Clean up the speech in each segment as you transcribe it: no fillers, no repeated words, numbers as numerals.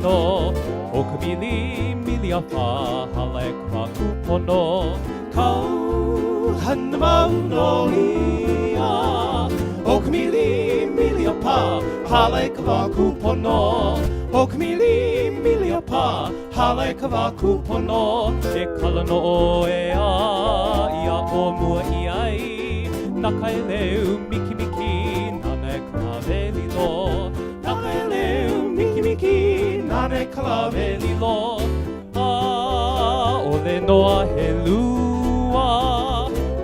kūpono ʻO ka milimili a pā Hale ka wā kūpono Kau hana mau nō ia ʻO ka milimili a pā Hala i ka wā kūpono ʻO ka milimili a pā Hala i ka wā kūpono E kala nō ʻoe a i aʻo mua ʻia ai Na ka ʻeleu mikimiki nāna e kalawe lilo Na ka ʻeleu mikimiki nāna e kalawe lilo ʻAʻole nō a he lua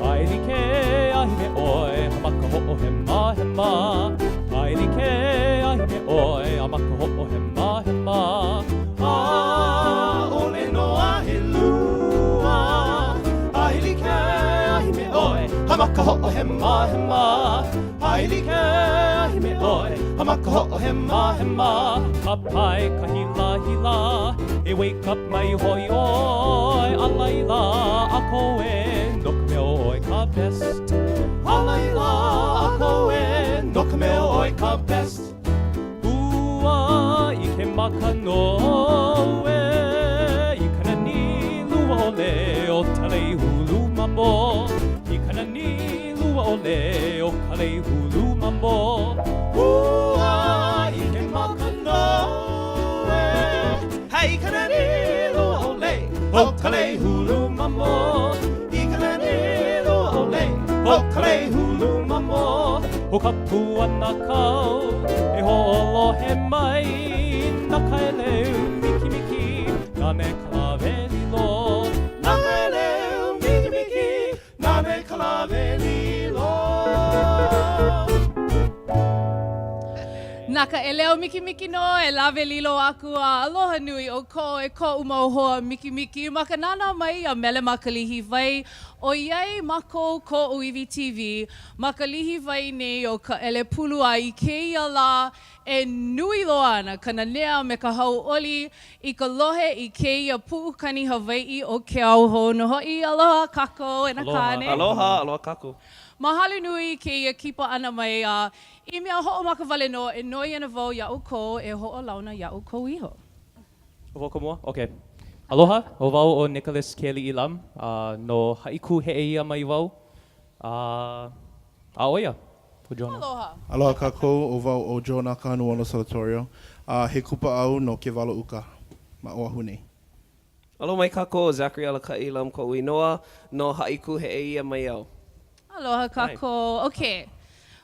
ʻAelike ahi me ʻoe a ma ka hoʻohemahema ʻAelike ahi me ʻoe a ma ka hoʻohemahema ʻAʻole nō a he lua ʻAelike ahi me ʻoe a ma ka hoʻohemahema ʻAelike ahi me ʻoe a ma ka hoʻohemahema Ka pae ka hilahila E wake up mai hoʻi ʻoe A laila a koe No ka mea ʻoe ka best A laila a koe No ka mea ʻoe ka best Ua ʻike maka nō ē I ka nani lua ʻole o ka lei hulu mamo I ka nani lua ʻole o ka lei hulu mamo Ua ʻike maka nō ē I ka nani lua ʻole o ka lei hulu mamo I ka nani lua ʻole o ka lei hulu mamo ʻO ka puana kau e hoʻolohe mai Na ka ʻeleu mikimiki nāna e kalawe lilo Na ka ʻeleu mikimiki nāna e kalawe lilo Na ka ʻeleu mikimiki nō e lawe lilo aku a aloha nui ʻoukou e koʻu mau hoa mikimiki ma ka nānā mai iā Mele ma ka Lihiwai ʻoiai mākou ko ʻŌiwi TV Ma ka lihiwai nei o Kaʻelepulu a i kēia lā e nui loa ana ka nanea me ka hauʻoli i ka lohe i kēia puʻukani Hawaiʻi o Keauhou nō hoʻi. Aloha kākou e nā kāne. Aloha, aloha kākou. Mahalo nui i kēia kipa ʻana mai a i mea hoʻomaka wale nō e noi ana wau iā ʻoukou e hoʻolauna iā ʻoukou iho. ʻO wau ka mua? Okay. Aloha, ʻo wau ʻo Nicholas Kealiʻi Lam, a no Haʻikū Heʻeia mai wau. A, a ʻo ia, ʻo Jonah. Aloha. Aloha kākou, ʻo wau ʻo Jonah Kahanuola Solatorio, a he kupa au no Kewalo Uka ma Oʻahu nei. Aloha mai kākou, ʻo Zachary Alakaʻi Lam koʻu inoa, no Haʻikū Heʻeia mai au. Aloha kākou. Okay.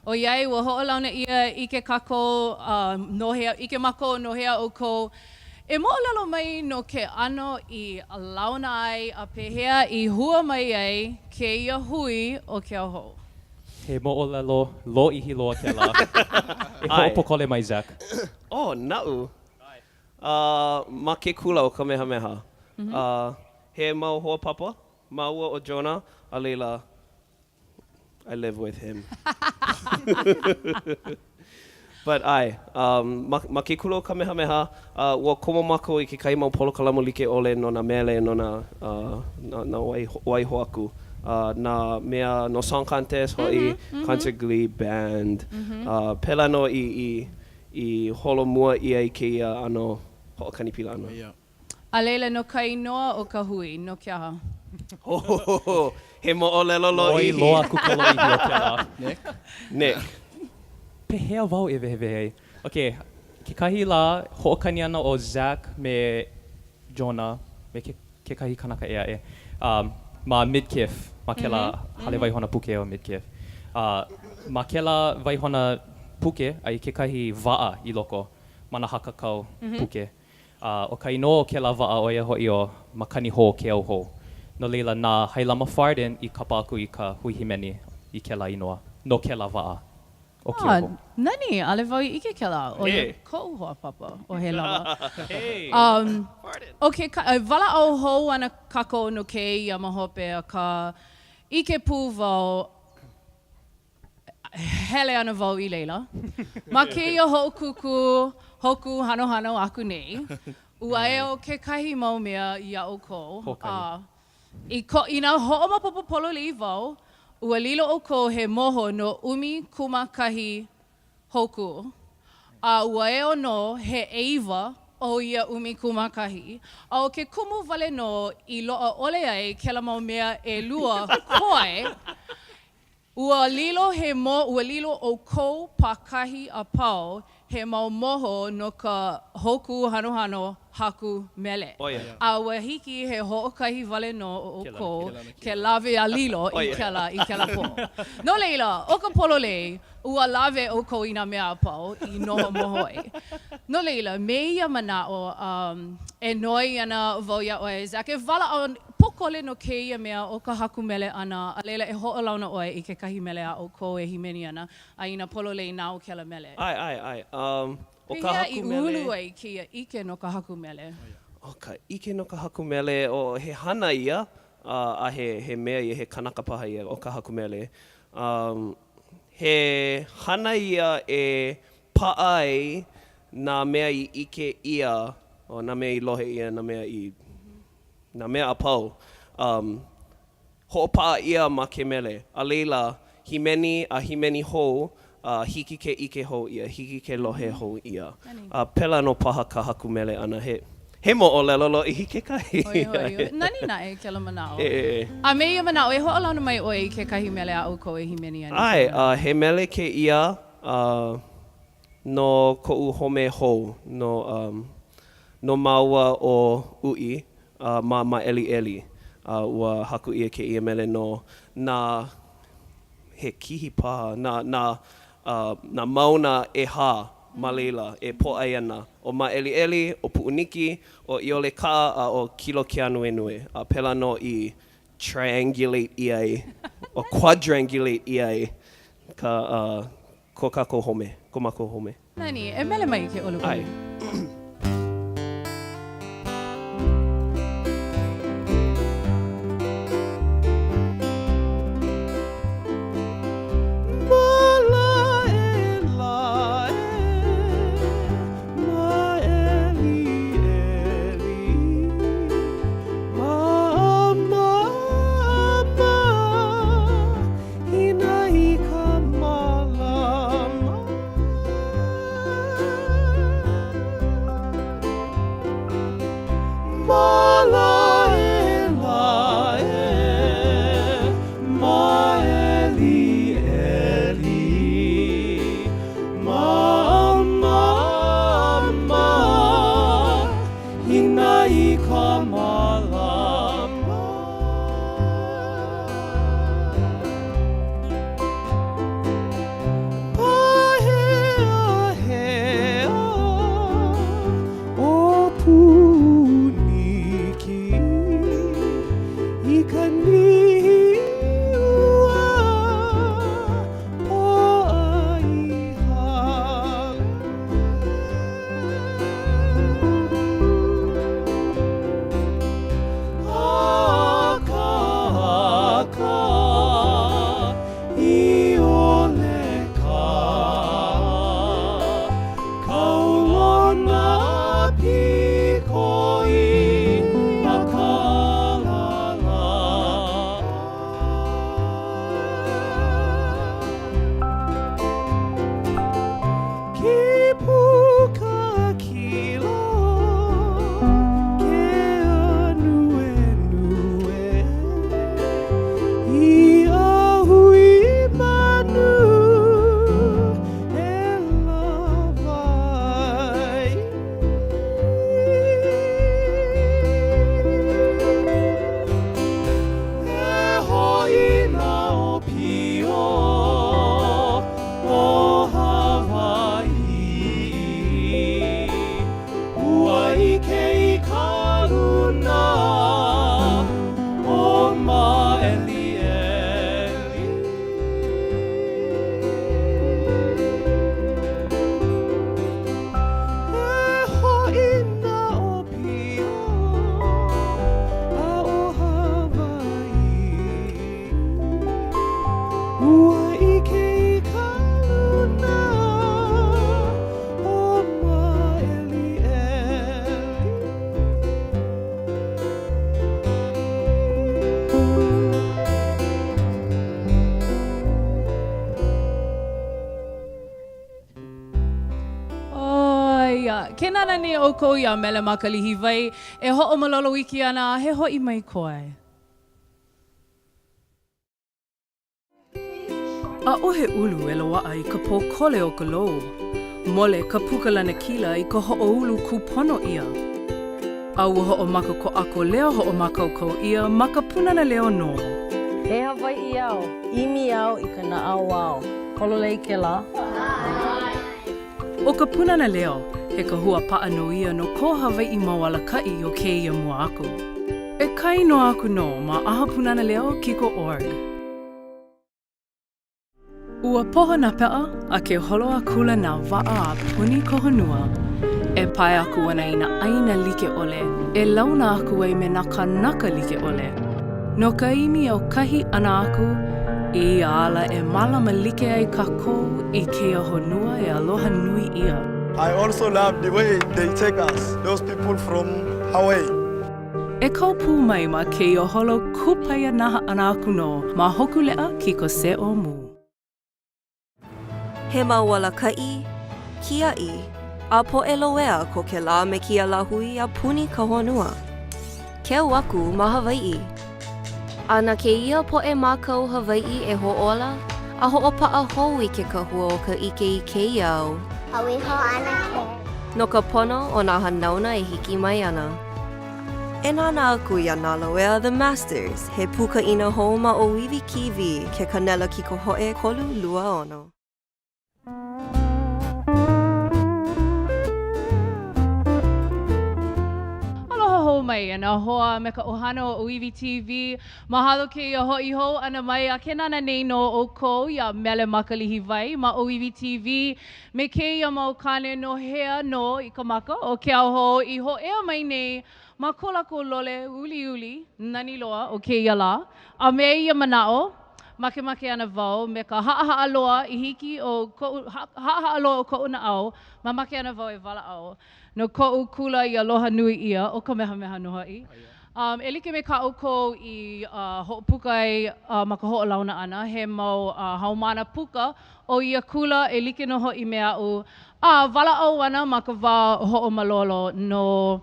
ʻOiai ua hoʻolauna ʻia ʻike kākou no hea, ʻike mākou no hea ʻoukou, e moʻolelo mai no ke ʻano i launa ai a pehea i hua mai ai kēia hui ʻo Keauhou. He moʻolelo lōʻihi loa kēlā. E hoʻopōkole mai, Zach. Oh, naʻu. Uh, ma ke kula ʻo Kamehameha. Uh, he mau hoa papa māua ʻo Jonah, a laila, I live with him. But ʻae, um, ma, ma ke kula o Kamehameha, uh, ua komo mākou i kekahi mau polokalamu like ʻole no nā mele, no nā, uh, nā, nā waiho, waiho aku, uh, nā mea no song contest hoʻi, mm -hmm, concert glee band, mm -hmm. uh, pēlā nō i, i, i holomua ʻia i kēia ʻano hoʻokani pila ʻana. Yeah. A laila, no ka inoa o ka hui, no ke aha? Ho, he moʻolelo lōʻihi. ʻOi loa aku ka lōʻihi o kēlā. Nick? Nick. Pehea wau e wehewehe ai? Okay, kekahi lā, hoʻokani ana ʻo Zach me Jonah, me ke, kekahi kanaka ʻē aʻe, um, ma Midkiff, ma kēlā hale waihona puke o Midkiff. Uh, ma kēlā waihona puke, aia kekahi waʻa i loko ma nā hakakau puke. A ʻo ka inoa o kēlā waʻa ʻo ia hoʻi ʻo Makani Hou Keauhou. No laila, na Hailama Farden i kapa aku i ka hui hīmeni i kēlā inoa, no kēlā waʻa ʻo Keauhou. Ah, nani, ʻaʻole wau i ʻike kēlā, ʻo ia koʻu hoa papa, ʻo Hailama. Um, okay, ka, walaʻau hou ana kākou no kēia ma hope, akā, ʻike pū wau, Hele ana wau i laila. Ma kēia hoʻokūkū Hōkū Hanohano aku nei, ua eo kekahi mau mea iā ʻoukou, a i ko, inā hoʻomaopopo pololei wau, ua lilo ʻoukou he moho no 11 hōkū, a ua eo nō he ʻeiwa. o ia 11. A ʻo ke kumu wale nō i loaʻa ʻole ai kēlā mau mea ʻelua koe, ua lilo he mo, ua lilo ʻoukou pākahi a pau he mau moho no ka Hōkū Hanohano haku mele. A ua hiki he hoʻokahi wale nō o ʻoukou ke lawe a lilo i kēlā i kēlā pō. No laila, ʻo ka pololei, ua lawe ʻoukou i nā mea a pau i noho moho ai. No laila, me ia manaʻo, um, e noi ana wau iā ʻoe, Zach, e walaʻau pōkole no kēia mea o ka haku mele ʻana, a laila e hoʻolauna ʻoe i kekahi mele a ʻoukou e hīmeni ana, a inā pololei nāu kēlā mele. ʻAe, ʻae, ʻae. Um, ʻo ka Pehea i haku mele. ulu ai kēia ʻike no ka haku mele? ʻO ka ʻike no ka haku mele, ʻo, he hana ia, a, a he, he mea ia, he kanaka paha ia, ʻo ka haku mele. Um, he hana ia e paʻa ai nā mea i ʻike ʻia, o nā mea i lohe ʻia, nā mea i, nā mea a pau, um, hoʻopaʻa ʻia ma ke mele. A laila, hīmeni a hīmeni hou, a hiki ke ʻike hou ʻia, hiki ke lohe hou ʻia. A pēlā nō paha ka haku mele ʻana. He, he moʻolelo lōʻihi kekahi. ʻOi hoʻi. Nani naʻe kēlā manaʻo. E. A me ia manaʻo, e hoʻolauna mai ʻoe i kekahi mele a ʻoukou e hīmeni ana. ʻAe, a he mele kēia, a no koʻu home hou, no, um, no māua ʻo Uʻi, a ma Māʻeliʻeli. A ua haku ʻia kēia mele no nā, he kihi paha, nā, nā, uh, nā mauna ʻehā ma laila e pōʻai ana, ʻo Māʻeliʻeli, ʻo Puʻuniki, ʻo ʻIolekaʻa, a ʻo Kilo Ke Ānuenue. A pēlā nō i triangulate ʻia ai, o quadrangulate ʻia ai ka, uh, ko kākou home, ko mākou home. Nani, e mele mai ke ʻoluʻolu. ʻAe. Hina i ka malama. Ke nānā nei ʻoukou iā Mele ma Kalihiwai e hoʻomalolo iki ana a he hoʻi mai koe. ʻAʻohe ʻulu e loaʻa i ka pōkole o ka lou. Mole ka puka lanakila i ka hoʻoulu kūpono ʻia. A ua hoʻomaka ko ʻako leo hoʻomākaukau ʻia ma ka Pūnana Leo nō. He Hawaiʻi au, ʻimi au i ka naʻauao. Pololei kēlā? ʻO ka Pūnana Leo, he kahua paʻa nō ia no ko Hawaiʻi mau alakaʻi o kēia mua aku. E kāinoa aku nō ma ʻAha Pūnana Leo Kiko org. Ua poho nā peʻa a ke holo akula nā waʻa a puni ka honua. E pae aku ana i nā ʻāina like ʻole e launa aku ai me nā kānaka like ʻole. No ka ʻimi aukahi ʻana aku i ia ala e mālama like ai kākou i kēia honua e aloha nui ʻia. I also love the way they take us, those people from Hawaii. E kau pū mai ma kēia holo kūpaianaha ʻana aku nō ma Hōkūleʻa Kiko Se O Mu. He mau alakaʻi, kiaʻi, a poʻe loea ko kēlā me kēia lāhui a puni ka honua. Keu aku ma Hawaiʻi. A na kēia poʻe mākau Hawaiʻi e hoʻōla a hoʻopaʻa hou i ke kahua o ka ʻike i kēia au. No ka pono o nā hanauna e hiki mai ana. E nānā aku iā Nā Loea The Masters, he pūkaʻina hou ma ʻŌiwi TV, ke kānela kikohoʻe 326. Aloha hou mai e nā hoa me ka ʻohana o ʻŌiwi TV. Mahalo kēia hoʻi hou ʻana mai a ke nānā nei nō ʻoukou iā Mele ma Kalihiwai ma ʻŌiwi TV. Me kēia mau kāne nohea nō i ka maka o Keauhou i hōʻea mai nei ma ko lākou lole uliuli nani loa o kēia lā, a me ia manaʻo, makemake ana wau me ka haʻahaʻa loa i hiki o koʻu haʻahaʻa loa o koʻu naʻau, mamake ana wau e walaʻau no koʻu kula i aloha nui ʻia ʻo Kamehameha nō hoʻi. Um, e like me kā ʻoukou i uh, hoʻopuka ai uh, ma ka hoʻolauna ʻana, he mau uh, haumāna puka o ia kula e like nō hoʻi me aʻu, a walaʻau ana ma ka wā hoʻomalolo no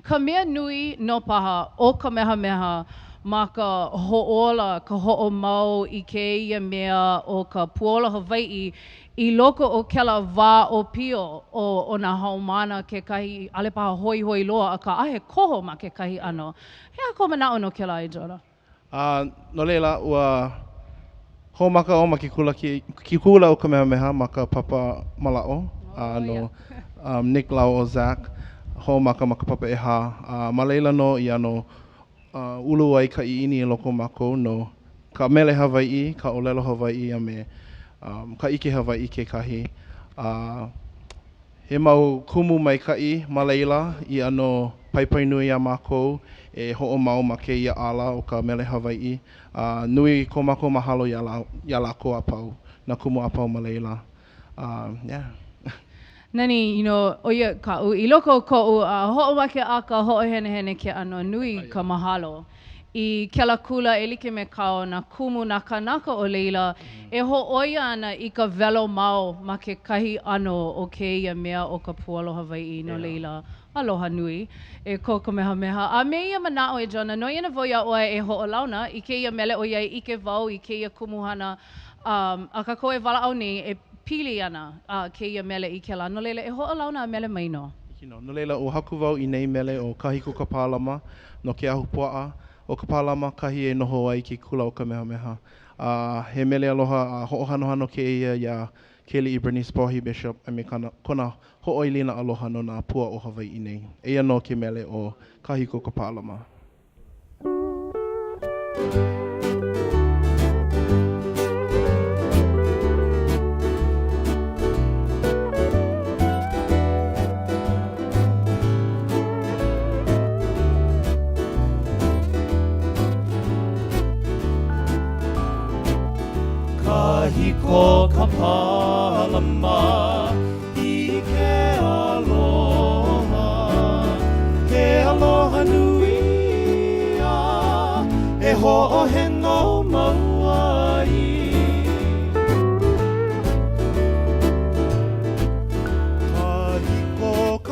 ka mea nui nō paha ʻo Kamehameha ma ka hoʻōla, ka hoʻomau i kēia mea ʻo ka puola Hawaiʻi i loko o kēlā wā ʻōpio o, o nā haumāna kekahi, ʻaʻole paha hoihoi loa, akā ʻaʻohe koho ma kekahi ʻano. He aha kou manaʻo no kēlā e Jonah? A no laila, ua hoʻomaka au ma ke kula, ke kula o Kamehameha ma ka papa mālaaʻo, a no um, Nick lāua ʻo Zach, hoʻomaka ma ka papa ʻehā. A ma laila nō i ʻano uh, ulu ai ka ʻiʻini i loko o mākou no ka mele Hawaiʻi, ka ʻōlelo Hawaiʻi a me um, ka ʻike Hawaiʻi kekahi. A He mau kumu maikaʻi ma laila i ʻano paipai nui iā mākou e hoʻomau ma kēia ala o ka mele Hawaiʻi. A nui ko mākou mahalo iā iā lākou a pau, nā kumu a pau ma laila. A yeah. Nani, you know, ʻo ia kaʻu, i loko o koʻu hoʻomakeʻaka hoʻohenehene ke ʻano nui ka mahalo i kēlā kula e like me kāu nā kumu, nā kānaka o laila e hōʻoia ana i ka welo mau ma kekahi ʻano o kēia mea ʻo ka puolo Hawaiʻi. No laila, aloha nui e ko Kamehameha. A me ia manaʻo e Jonah, noi ana wau iā ʻoe e hoʻolauna i kēia mele ʻoiai ʻike wau i kēia kumuhana a kākou e walaʻau nei e pili ana kēia mele i kēlā. No laila, e hoʻolauna a mele mai nō. Hiki nō. No laila, ua haku wau i nei mele ʻo Kahiko Ka Pālama no ke ahupuaʻa ʻo Kapālama kahi e noho ai ke kula o Kamehameha. A he mele aloha a hoʻohanohano kēia iā Kealiʻi Bernice Pauahi Bishop a me kana, kona hoʻoilina aloha no nā pua o Hawaiʻi nei. Eia nō ke mele ʻo Kahiko Ka Pālama. Kahiko ka pālama i ke aloha, ke aloha nui ia e hoʻoheno mau ai. Kahiko.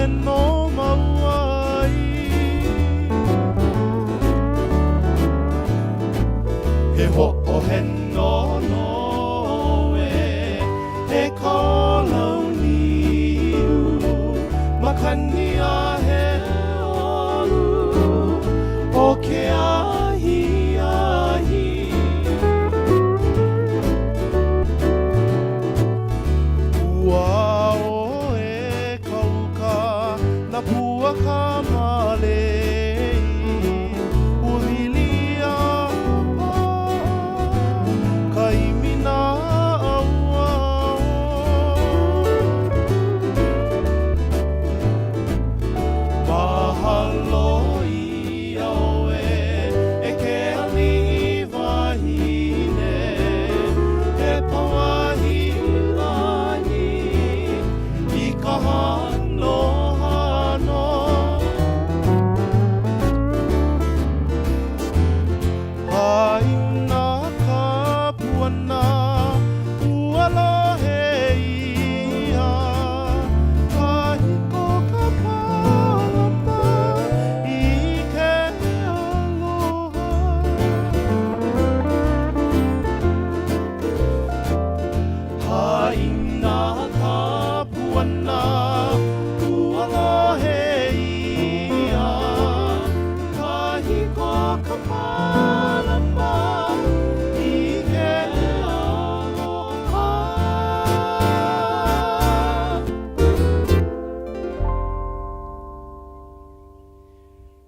hoʻoheno mau ai. He hoʻoheno nō ʻoe e ka lau niu makani a he olu o ke ahiahi. Ua ʻoe ka uka na pua kamalei Ua milia ka ʻimi naʻauao. Mahalo ʻia ʻoe e ke aliʻi wahine, e Pauahi lani i ka hanohano. Haʻina ka puana ua lohe ʻia, Kāhiko ka palama i ke aloha. Haʻina ka puana ua lohe ʻia, Kāhiko ka palama i ke aloha.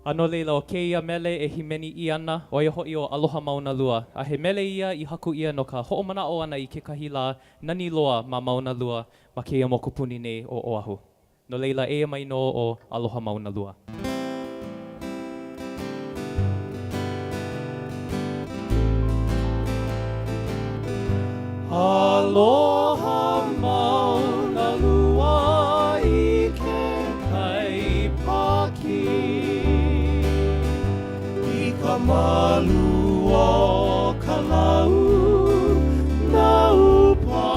A no laila, ʻo kēia mele e hīmeni ʻia ana, ʻo ia hoʻi ʻo Aloha Maunalua. A he mele ia i haku ʻia no ka hoʻomanaʻo ʻana i kekahi lā nani loa ma Maunalua ma kēia mokupuni nei ʻo Oʻahu. No laila, eia mai nō ʻo Aloha Maunalua. Aloha Maunalua i ke kai pākī I ka malu o ka lau naupaka.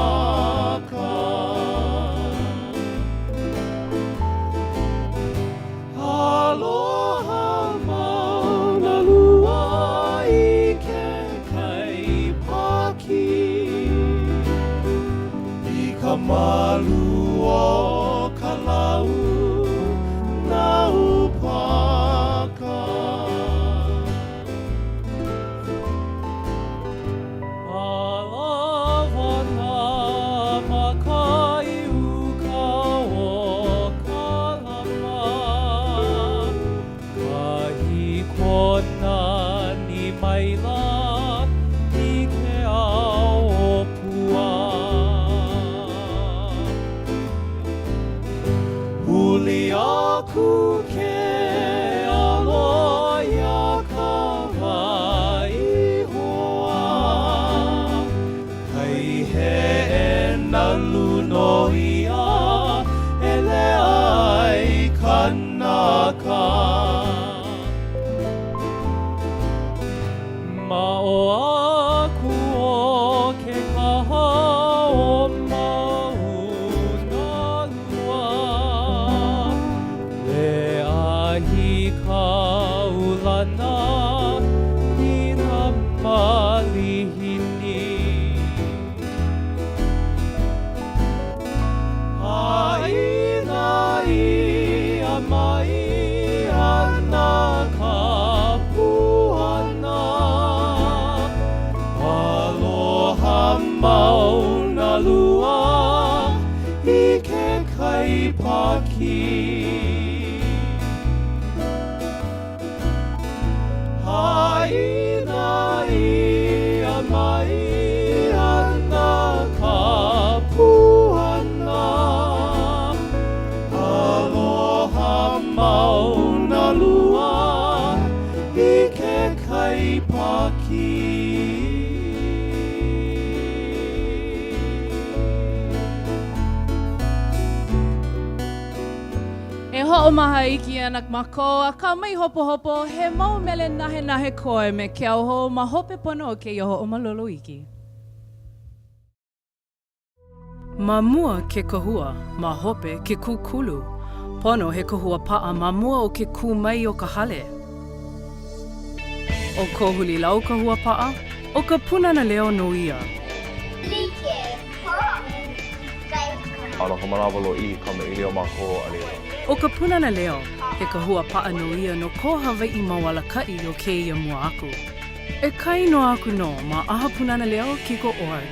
Aloha Maunalua i ke kai pākī I ka malu o ka lau naupaka. Alawa nā maka i uka o Kalama, Kahi kōnani maila i ke ao ʻōpua. Huli aku ke alo iā Kawaihoa, Kai heʻe nalu nō ia e leʻa ai kanaka. Ma ʻō aku o ke kaha o Maunalua, Leʻahi ka ulana i nā malihini. Haʻina ʻia mai ana ka puana, Aloha Maunalua i ke kai pākī. Haʻina ʻia mai ana ka puana, Aloha Maunalua i ke kai pākī. E hoʻomaha iki ana mākou, akā mai hopohopo, he mau mele nahenahe koe me Keauhou ma hope pono o kēia hoʻomalolo iki. Ma mua ke kahua, ma hope ke kūkulu. Pono he kahua paʻa ma mua o ke kū mai o ka hale. ʻO ko Hulilau kahua paʻa, ʻo ka Pūnana Leo nō ia. A no ka manawa lōʻihi kamaʻilio mākou a laila. ʻO ka Pūnana Leo, he kahua paʻa nō ia no ko Hawaiʻi mau alakaʻi o kēia mua aku. E kāinoa aku nō ma ʻAha Pūnana Leo Kiko org.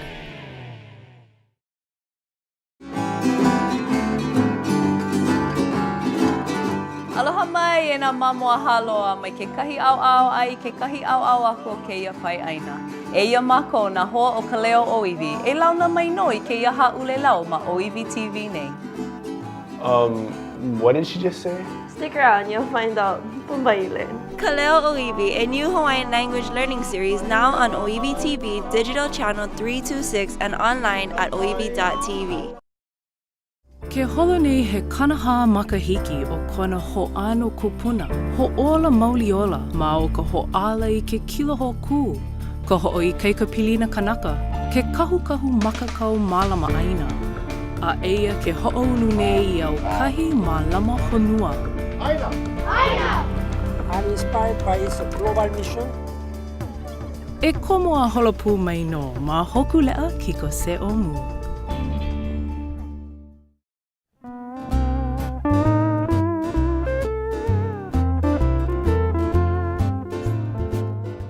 Aloha mai e nā mamo a Hāloa mai kekahi ʻaoʻao a i kekahi ʻaoʻao aku o kēia pae ʻāina. Eia mākou nā hoa o ka leo ʻōiwi, e launa mai nō i kēia hāʻulelau ma ʻŌiwi TV nei. Um, what did she just say? Stick around, you'll find out. Pumbaile. Ka Leo ʻŌiwi, a new Hawaiian language learning series now on ʻŌiwi TV, digital channel 326 and online at oiwi.tv. Ke holo nei he 40 makahiki o kona hoʻāno kupuna, hoʻōla mauli ola ma o ka hoʻāla i ke kilo hōkū, ka hoʻoikaika pilina kanaka, ke kahukahu makakau mālama ʻāina. A eia ke hoʻoulu nei i aukahi mālama honua. ʻĀina! ʻĀina! I'm inspired by its global mission. E komo a holo pū mai nō ma Hōkūleʻa Kiko Seomu.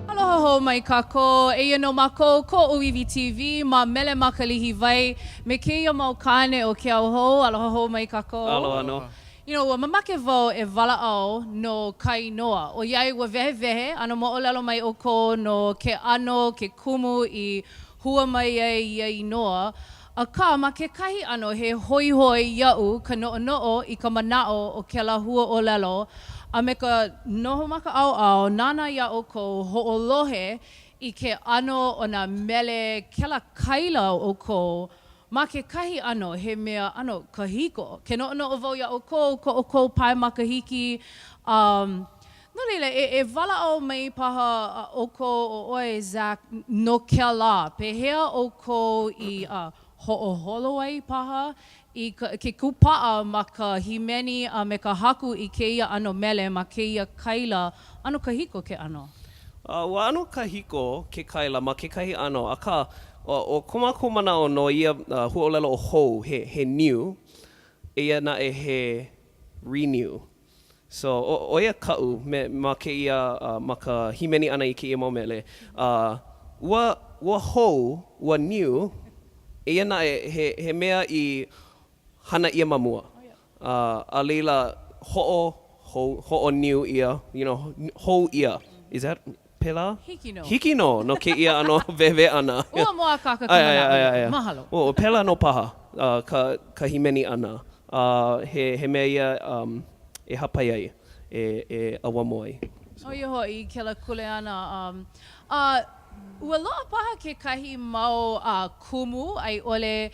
Aloha hou mai kākou, eia nō mākou ko ʻŌiwi TV ma Mele ma Kalihiwai me kēia mau kāne o ke au hou, aloha hou mai kākou. Aloha nō. You know, ua mamake wau e walaʻau no ka inoa, ʻoiai ua wehewehe ʻano moʻolelo mai ʻoukou no ke ʻano, ke kumu i hua mai ai ia inoa, Akā, ma kekahi ʻano, he hoihoi iaʻu ka noʻonoʻo i ka manaʻo o kēlā huaʻōlelo a me ka noho ma ka ʻaoʻao nānā iā ʻoukou hoʻolohe i ke ʻano o nā mele kēlā kaila o ʻoukou ma kekahi ʻano he mea ʻano kahiko. Ke noʻonoʻo wau iā ʻoukou, ko ʻoukou pae makahiki, um, No laila, e, e walaʻau mai paha ʻoukou ʻo ʻoe, Zach, no kēlā, pehea ʻoukou i uh, hoʻoholo ai paha i ka, ke kūpaʻa ma ka hīmeni a me ka haku i kēia ʻano mele ma kēia kaila ʻano kahiko ke ʻano? Uh, ua ʻano kahiko ke kaila ma kekahi ʻano, akā, ʻo ko mākou manaʻo no ia uh, huaʻōlelo ʻo hou, he, he new, eia naʻe he renew. So, ʻo ia kaʻu me, ma kēia, ma ka hīmeni ʻana i kēia mau mele, uh, ua, ua hou, ua new, eia naʻe, he, he mea i hana ʻia ma mua. Uh, a laila, hoʻo, hou, hoʻo-new ʻia, you know, hou ʻia. Is that, pēlā? Hiki nō. Hiki nō no kēia ʻano wehewehe ʻana. Ua mōakāka ka manaʻo iaʻu. Mahalo. Ua, pēlā nō paha uh, ka, ka hīmeni ʻana. Uh, he, he mea ia um, e hāpai ai, e, e ʻauamo ai. ʻO ia hoʻi kēlā kuleana. Um, a ua loaʻa paha kekahi mau uh, kumu a i ʻole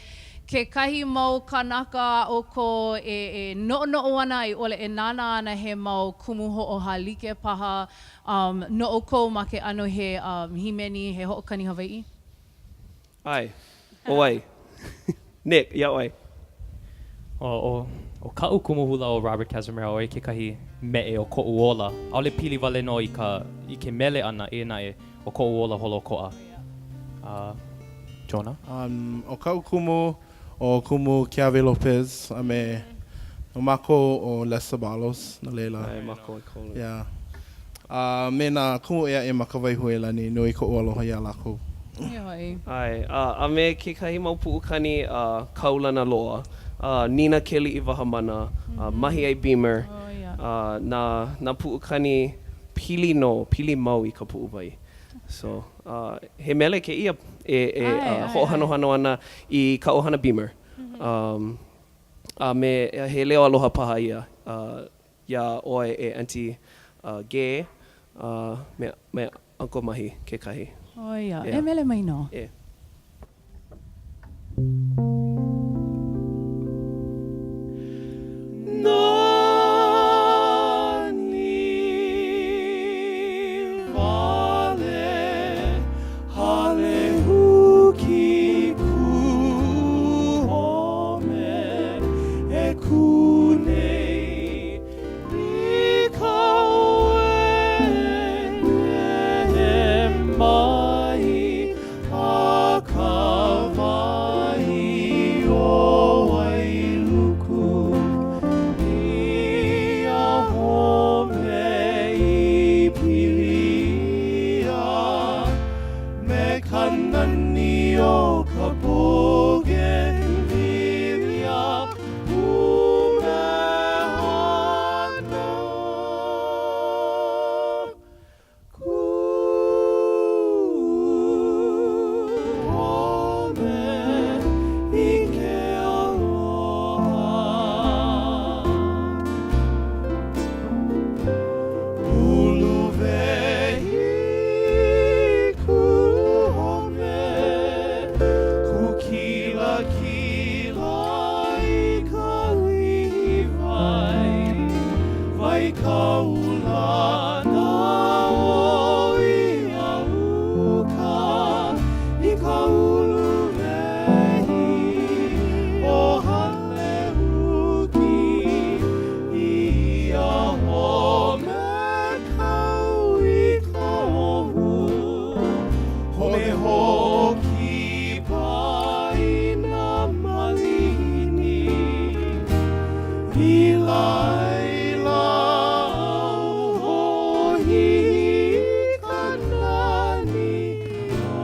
kekahi mau kānaka a ʻoukou e, e noʻonoʻo ana a i ʻole e nānā ana he mau kumu hoʻohālike paha Um, no ʻoukou ma ke ʻano he um, hīmeni, he hoʻokani Hawaiʻi? ʻAe. ʻO wai? Nick, iā ʻoe. ʻO, ʻo, ʻo kaʻu kumu hula ʻo Robert Cazimero, ʻo ia kekahi meʻe o koʻu ola. ʻAʻole pili wale nō i ka, i ke mele ʻana, eia naʻe, ʻo koʻu ola holoʻokoʻa. Uh, Jonah? Um, ʻo kaʻu kumu, ʻO Kumu Keawe Lopez a me no mākou ʻo Les Sabalos, no laila. ʻAe, mākou i kolu. Yeah. A me nā kumu ʻē aʻe ma Kawaihuelani, nui koʻu aloha iā lākou. Ia hoʻi. ʻAe, a, a me kekahi mau puʻukani a kaulana loa, a Nina Keliʻiwahamana, a Mahiʻai Beamer, Oh, yeah. a nā, nā puʻukani pili nō, pili mau i ka puʻuwai. So, uh, he mele kēia e, e uh, hoʻohanohano ana i ka ʻohana Beamer. Um, a me, he leo aloha paha ia uh, iā ʻoe e Aunty uh, Gay, uh, me, me Uncle Mahi kekahi. ʻO ia, e mele mai nō. E. Nani wale hale huki ku ome e ku nei. Mai ka ulana o ia uka i ka uluwehi o Halehuki i ia home kau i ka ʻohu home hoʻokipa i nā malihini. I laila au hoʻohihi i ka nani o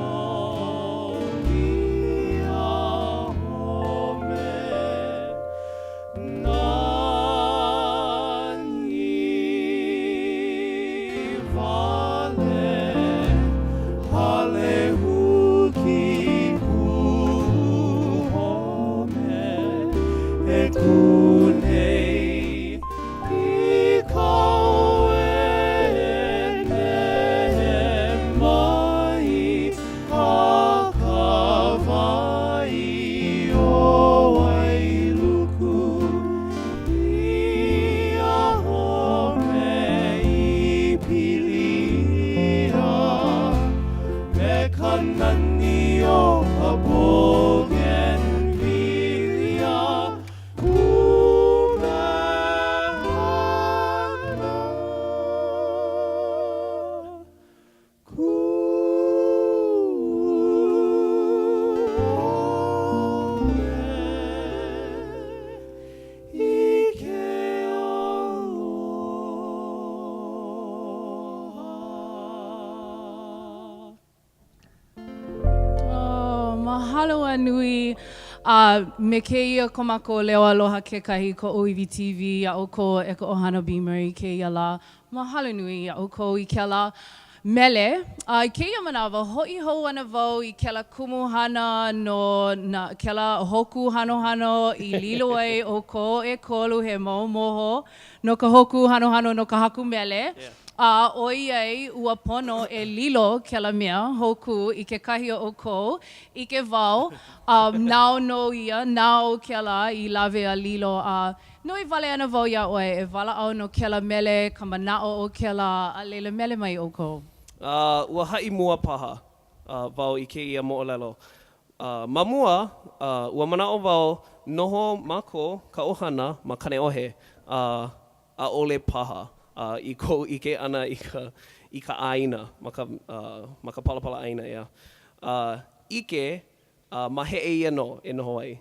ia home nani wale Halehuki kuʻu home. E kū nei i ka ʻoē neʻe mai a ka wai o Wailuku i ia home i pili ia me ka nani o ka bougainvillea pumehana. Kū ʻole i ke aloha. Oh, mahalo a nui. A me kēia ko mākou leo aloha kekahi ko ʻŌiwi TV iā ʻoukou e ka ʻohana Beamer i kēia lā. Mahalo nui iā ʻoukou i kēlā mele. A i kēia manawa, hoʻi hou ana wau i kēlā kumuhana no nā, kēlā hōkū hanohano i lilo ai ʻoukou ʻekolu he mau moho no ka hōkū hanohano no ka haku mele. A ʻoiai ua pono e lilo kēlā mea hōkū i kekahi o ʻoukou, ʻike wau, nāu nō ia, nāu kēlā i lawe a lilo, a noi wale ana wau iā ʻoe e walaʻau no kēlā mele, ka manaʻo o kēlā, a laila mele mai ʻoukou. A ua haʻi mua paha wau i kēia moʻolelo. Ma mua, ua manaʻo wau noho mākou ka ʻohana ma Kaneʻohe, a ʻaʻole paha i koʻu ʻike ʻana i ka i ka ʻāina, ma ka ma ka palapala ʻāina, ʻeā. A ʻike, ma Heʻeia nō e noho ai.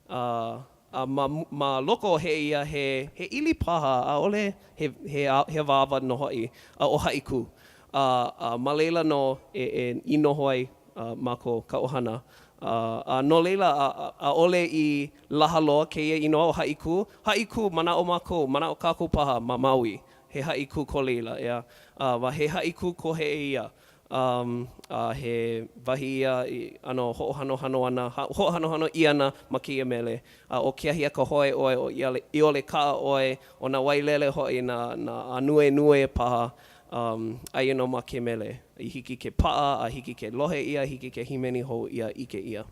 A a ma ma loko o Heʻeia he he ʻili paha, ʻaʻole he he he awāwa nō hoʻi, a ʻo Haʻikū. A a ma laila nō e e i noho ai mākou, ka ʻohana. A a no laila, ʻaʻole i Laha loa kēia inoa ʻo Haʻikū. Haʻikū, manaʻo mākou, manaʻo kākou paha ma Maui, he Haʻikū ko laila, ʻeā. A he Haʻikū ko Heʻeia. Um, a he wahi ia i ʻano hoʻohanohano ana, hoʻohanohano ʻia ana ma kēia mele. A ʻo Keahiakahoe ʻoe, ʻo ʻIolekaʻa ʻoe, ʻo nā wailele hoʻi, nā, nā ānuenue paha, um, aia nō ma ke mele. I hiki ke paʻa, a hiki ke lohe ʻia, hiki ke hīmeni hou ʻia, ʻike ʻia.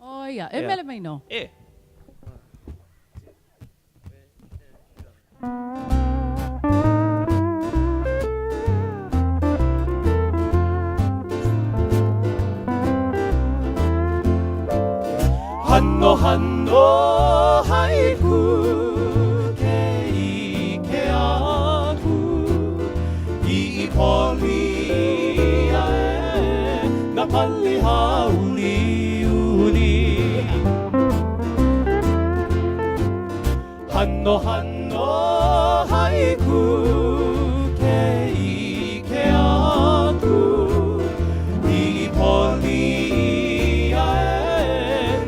ʻO ia, e mele mai nō. E. Hanohano Haʻikū ke ʻike aku i poli aʻe nā pali hāuliuli. Hanohano Haʻikū ke ʻike aku i poli aʻe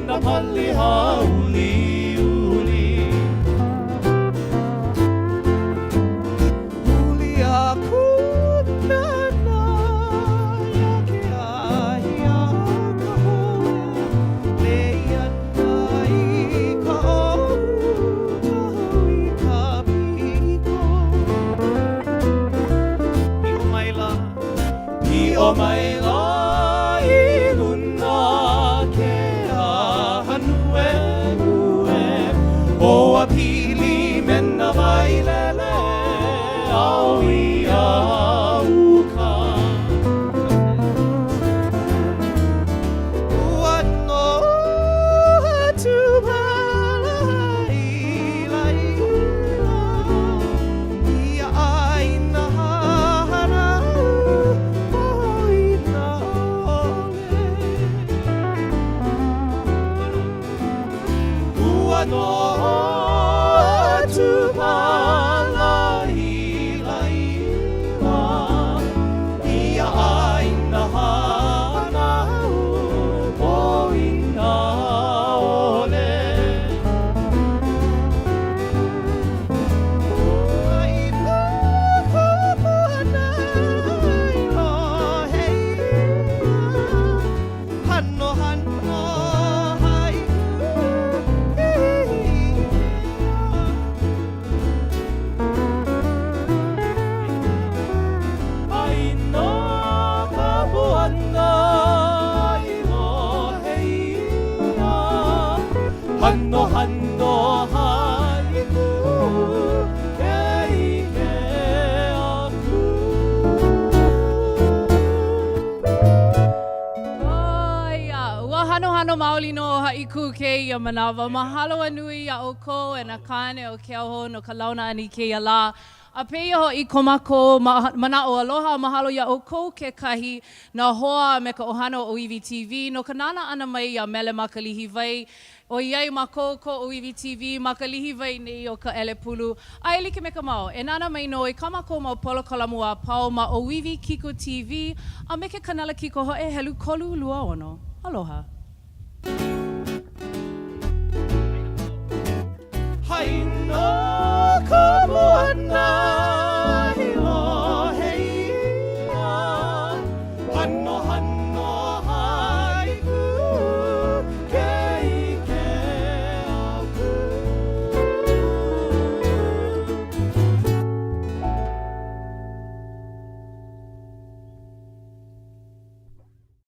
nā pali hāuliuli. Huli aku nānā iā Keahiakahoe, Lei ana i ka ʻohu kahau i ka piko. Piʻo maila. Piʻo maila i luna ke ānuenue, ʻO a pili me nā wailele. ao iā uka. Ua noho tupala i laila ia ʻāina hānau poina ʻole. Ua noho tupala i laila ia ʻāina hānau poina ʻole. Hanohano haiku ke ike aku. Oh, ia. Ua hanohano maoli nō ʻo Haʻikū kēia manawa. Mahalo a nui iā ʻoukou e nā kāne o Keauhou no ka launa ʻana i kēia lā. A pēia hoʻi ko mākou manaʻo aloha, mahalo iā ʻoukou kekahi, nā hoa a me ka ʻohana o ʻŌiwi TV no ka nānā ʻana mai iā Mele ma ka Lihiwai, ʻoiai mākou ko ʻŌiwi TV ma ka lihiwai nei o Kaʻelepulu. A e like me ka mao, e nānā mai nō i kā mākou mau polokalamu a pau ma ʻŌiwi Kiko TV a me ke kanala kikohoʻe helu 36. Aloha.